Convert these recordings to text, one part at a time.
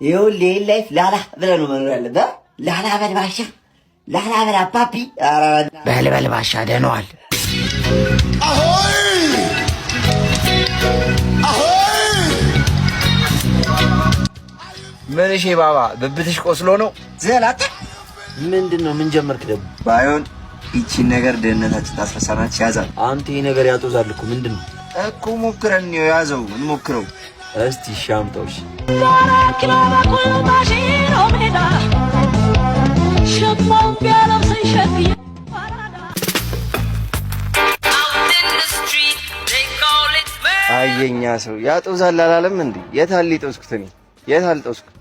ይኸውልህ ይሄን life ላላ ብለህ ነው መኖር ያለብህ። ላላ በል ባሻ፣ ላላ በል አባቢ። በል በል ባሻ፣ ደህና ዋል። ምን እሺ ባባ፣ ብብትሽ ቆስሎ ነው? ዘላታ ምንድን ነው? ምን ጀመርክ ደግሞ? ባይሆን ይቺን ነገር ደህንነታችን ታስረሳናች። ያዛል። አንተ ይሄ ነገር ያጦዛል እኮ ምንድን ነው? እኮ ሞክረን ነው ያዘው፣ እንሞክረው እስቲ። ሻምጣው እሺ። አየኛ ሰው ያጦዛል አላለም እንዴ? የት አለ የጦዝኩት እኔ? የት አልጦዝኩት?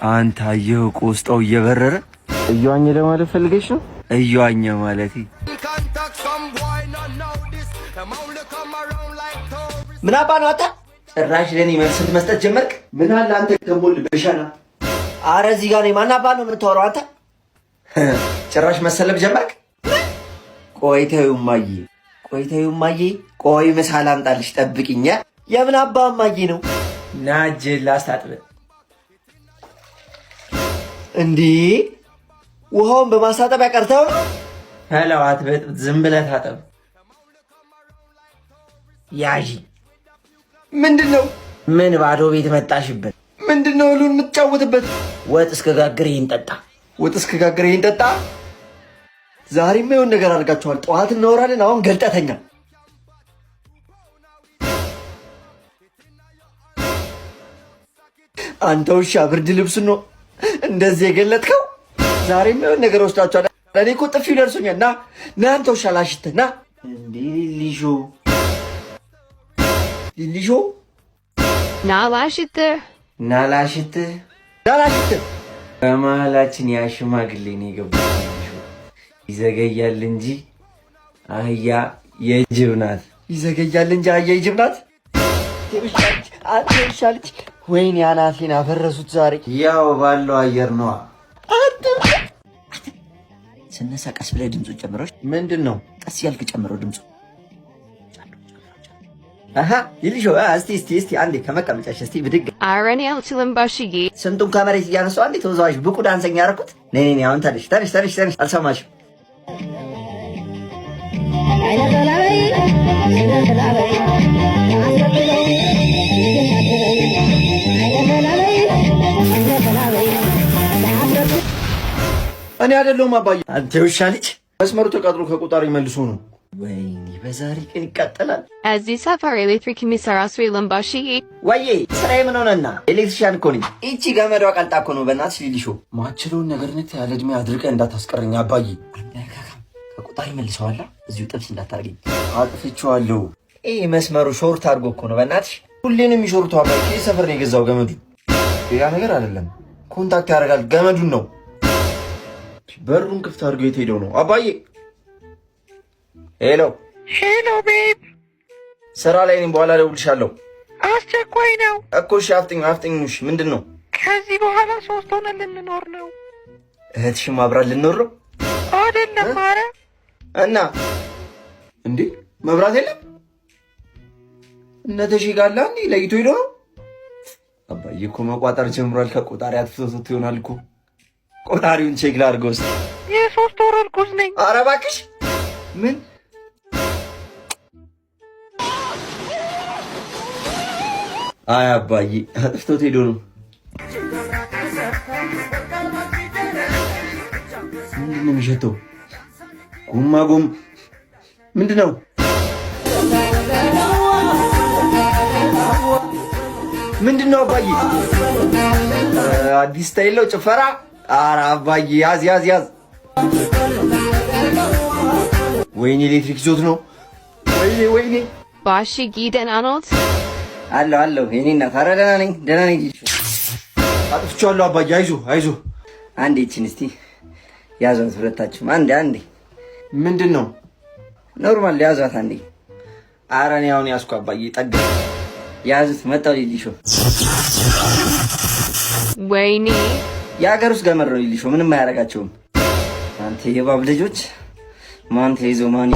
አንተ አየኸው ቆስጣው እየበረረ እየዋኘ ለማለት ፈልገሽ ነው? እየዋኘ ማለቴ ምን አባ ነው አንተ? ጭራሽ ለኔ መልስ መስጠት ጀመርክ? ምን አለ አንተ ከሞል በሻና። አረ እዚህ ጋር ነኝ። ማን አባ ነው የምታወራው አንተ? ጭራሽ መሰለብ ጀመርክ? ቆይ ተይው እማዬ፣ ቆይ ተይው እማዬ፣ ቆይ ምሳ ላምጣልሽ ጠብቂኝ። የምን አባ እማዬ ነው? ና እጅህን ላስታጥብ። እንዴ ውሃውን በማስታጠቢያ ቀርተው ነው? ፈለው አትበጥብጥ፣ ዝም ብለህ ታጠብ። ያዢ ምንድን ነው? ምን ባዶ ቤት መጣሽበት? ምንድን ነው እህሉን የምትጫወትበት? ወጥ እስከጋግር ይህን ጠጣ። ወጥ እስከጋግር ይህን ጠጣ። ዛሬማ የሆነ ነገር አድርጋችኋል። ጠዋት እናወራለን። አሁን ገልጠተኛ። አንተ ውሻ ብርድ ልብሱን ነው እንደዚህ የገለጥከው? ዛሬማ የሆነ ነገር ወስዳችኋል። እኔ እኮ ጥፊው ደርሶኛል። ና ና፣ አንተ ውሻ ላሽትህ ና። እንዴ ሊሾ ሊሾ ና ላሽትህ፣ ና ላሽትህ፣ ና ላሽትህ። በመሀላችን ያ ሽማግሌ ነው የገባው። ይዘገያል እንጂ አህያ የጅብ ናት። ይዘገያል እንጂ አህያ የጅብ ናት። አንተ ውሻ ልጅ፣ ወይኔ አናቴን አፈረሱት ዛሬ። ያው ባለው አየር ነዋ። ስነሳ ቀስ ብለህ ድምፁን ጨምረው። ምንድን ነው? ቀስ ያልክ ጨምረው ድምፁ። አሃ ይልሾ፣ እስቲ እስቲ እስቲ አንዴ ከመቀመጫሽ እስቲ ብድግ። ኧረ እኔ አልችልም ባሽዬ። ስንቱን ከመሬት እያነሳሁ አንዴ ተወዛዋዥ ብቁ ዳንሰኛ ያደረኩት። ነይ ነይ፣ አሁን ተነሽ ተነሽ ተነሽ ተነሽ። አልሰማሽም። እኔ አይደለሁም አባዬ። አንተ ውሻ ልጅ፣ መስመሩ ተቃጥሎ ከቆጣሪ መልሶ ነው። ወይኔ በዛሬ ቀን ይቃጠላል። እዚህ ሰፈር ኤሌክትሪክ የሚሰራ ሰው የለም ባሽዬ። ወይዬ ስራዬ ምን ሆነና? electrician እኮ ነኝ። ይቺ ገመዷ ቀልጣ እኮ ነው። በእናትሽ ሊሊሾ ማችለውን ነገር ነት ያለ እድሜ አድርቀህ እንዳታስቀረኝ አባዬ። ከቆጣሪ መልሰዋላ። እዚሁ ጥብስ እንዳታርገኝ። አጥፍቼዋለሁ። ይህ መስመሩ short አድርጎ እኮ ነው። በእናትሽ ሁሌ ነው የሚሾርተው አባዬ። ከዚህ ሰፈር ነው የገዛው ገመዱ። ሌላ ነገር አይደለም። contact ያደርጋል ገመዱን ነው። በሩን ክፍት አድርጎ የት ሄደው ነው አባዬ? Hello Hello babe፣ ስራ ላይ ነኝ። በኋላ እደውልልሻለሁ። አስቸኳይ ነው እኮ። እሺ አፍጥኝ አፍጥኝ። እሺ ምንድን ነው? ከዚህ በኋላ ሶስት ሆነን ልንኖር ነው። እህትሽም አብራን ልንኖር ነው? አይደለም። ኧረ እና እንዴ መብራት የለም? እነ ተሼ ጋር አለ እንዴ? ለይቶ ሄዶ ነው አባዬ። እኮ መቋጠር ጀምሯል። ከቆጣሪ አጥፍቶት ይሆናል እኮ። ቆጣሪውን check ላድርገው እስኪ። የሶስት ወር እርጉዝ ነኝ። ኧረ እባክሽ ምን? አይ አባዬ አጥፍቶት ሄዶ ነው። ምንድን ነው የሚሸተው? ጎማ ጎም ምንድን ነው? ምንድን ነው አባዬ? አዲስ style ነው ጭፈራ። ኧረ አባዬ ያዝ ያዝ ያዝ። ወይኔ ኤሌክትሪክ ይዞት ነው። ወይኔ ወይኔ። ባሽዬ ደህና ኖት? አለሁ አለሁ የኔ እናት። ኧረ ደህና ነኝ ደህና ነኝ። አጥፍቼዋለሁ አባዬ። አይዞህ አይዞህ። አንዴ ይችን እስቲ ያዟት ሁለታችሁም። አንዴ አንዴ። ምንድን ነው? Normal ያዟት አንዴ። ኧረ እኔ አሁን ያዝኩ አባዬ። ጠጋ ያዙት። መጣሁ ሊሊሾ። ወይኔ የሀገር ውስጥ ገመድ ነው ሊሊሾ፣ ምንም አያደርጋቸውም። አንተ የባብ ልጆች ማን ተይዞ ማን